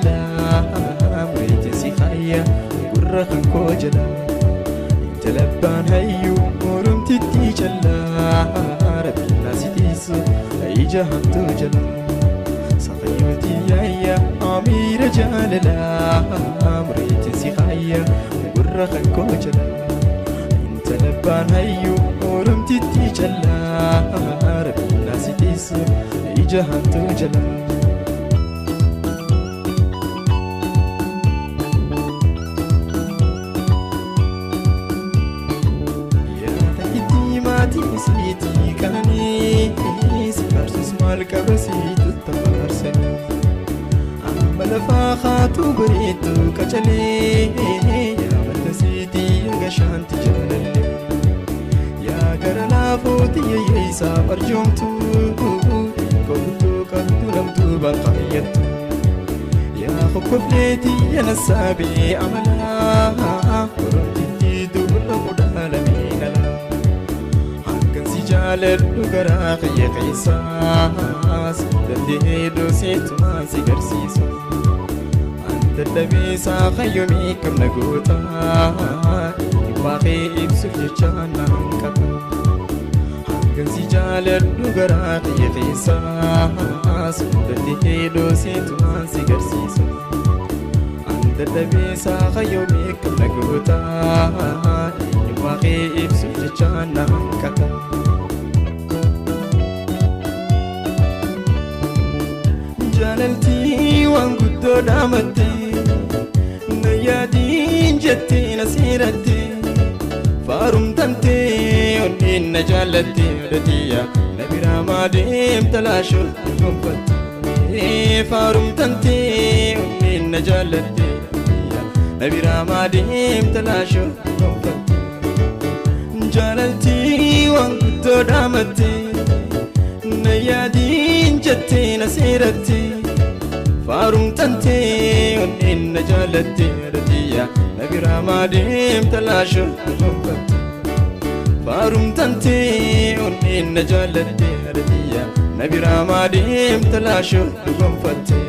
Jaalalaa mureetiin si faaya gurra kan koo jala intala abbaan hayyuu oromtitti callaa rabbiin si tiisu ija hamtuu jala saqayyootii yaayya amiira jaalalaa mureetiin si faaya gurra kan koo jala intala abbaan hayyuu oromtitti callaa rabbiin si tiisu ija hamtuu jala. Siitii kananii si faarsus maal qaba siitu tafaarsanii amma lafaa haatu bareedu qacalee yaa madda siitii agashaanti jaalallee yaa gara laafooti yayyeessaaf arjoomtu koltuu qabdu namtuu baqqaayyattu yaa hokkofleetii yanasaabee amalaa oromtittii dubra kudhaalamee nalaa. Jaaladhu garaa kiyya keessaa si danda'ee dooseetumaa si garsiisa. Anta dhabeessaa hayyoomii kamna goota eenyummaa kee ibsuuf jecha naan qaba. Hangan si jaaladhu garaa kiyya keessaa si danda'ee dooseetumaa si garsiisa. Anta dhabeessaa hayyoomii kamna goota eenyummaa kee ibsuuf jecha naan qaba. Jaalaltii waan guddoo dhaamatte na yaadiin jettee na seeratte faarumtantee onneen na jaallatte odhatiyya na biraa maa deemta laashoo gonfatte faarumtantee onneen na jaallatte na biraa maa deemta laashoo gonfatte jaalaltii waan guddoo dhaamatte na yaadiin jettee na seeratte faarumtantee onneen na jaallatte odhatiyya na biraa maa deemta laashoo gonfatte faarumtantee onneen na jaallatte odhatiyya na biraa maa deemta laashoo gonfatte.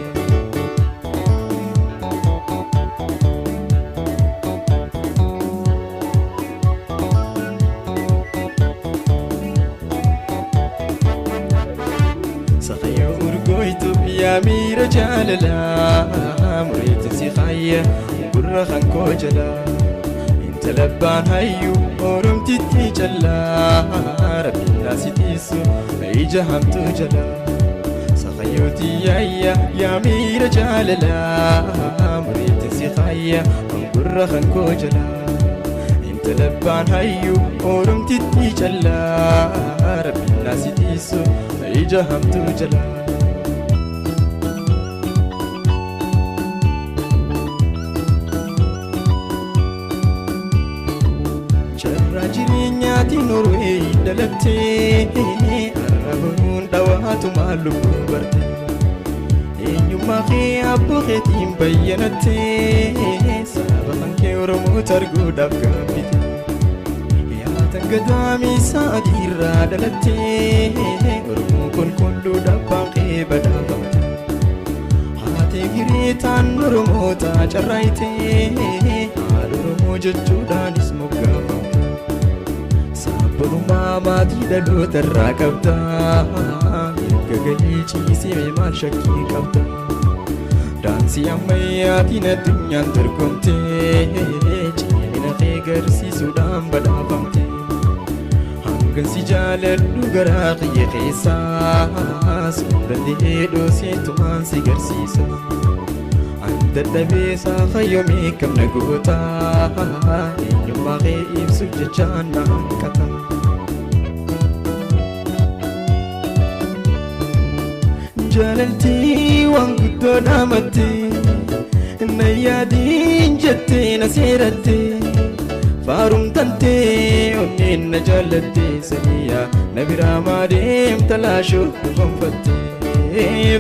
Yaa miira jaalalaa mureetiin si faaya gurra kan koo jala intala abbaan hayyuu oromtitti callaa rabbiin si tiisu ija hamtuu jala saqayyootii yaayya yaa miira jaalalaa mureetiin si faaya gurra kan koo jala intala abbaan hayyuu oromtitti callaa rabbiin si tiisu ija hamtuu jala. Jireenyaatiin Norwee dhalattee arrabuun dhawaatu maal lubbuu barte eenyummaa kee abboo keetiin bayyanattee saba kan kee Oromoota arguudhaaf gaaffite yaatan gadaamii sa'aatiirraa dhalattee Oromoo qulqulluudhaaf baaqee badhaafamte haatee gireetaan Oromoota carraayitee haadha Oromoo jechuudhaanis moggaafamte. Sabboonummaa maatii dhaloota irraa qabda erga galii ciisee maal shakkii qabda daansii ammayyaatiin addunyaan dorgomtee cimina kee garsiisuudhaan badhaafamte hangan si jaaladhu garaa kiyya keessaa sun danda'ee dhooseetumaan si garsiisa. Anta dhabeessaa hayyoomii kamna goota eenyummaa kee ibsuuf jecha naan qata. Jaalaltii waan guddoo dhaamatte na yaadiin jettee na seeratte faarumtantee onneen na jaallatte saniyyaa na biraa maa deemta laashoo gonfatte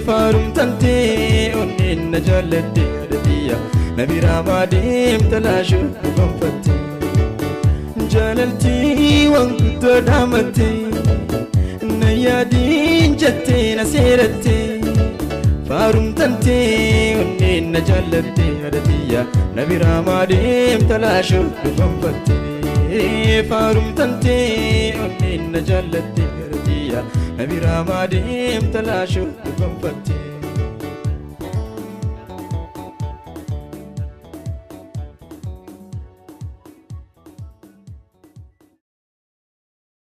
faarumtantee onneen na jaallatte odhatiyya na biraa maa deemta laashoo gonfatte jaalaltii waan guddoo dhaamatte na yaadiin jettee na seeratte. Faarumtantee onneen na jaallatte haadhatiyya na biraa maadeemta laashoo dhufanfatte. Faarumtantee onneen na jaallatte haadhatiyya na biraa maadeemta laashoo dhufanfatte.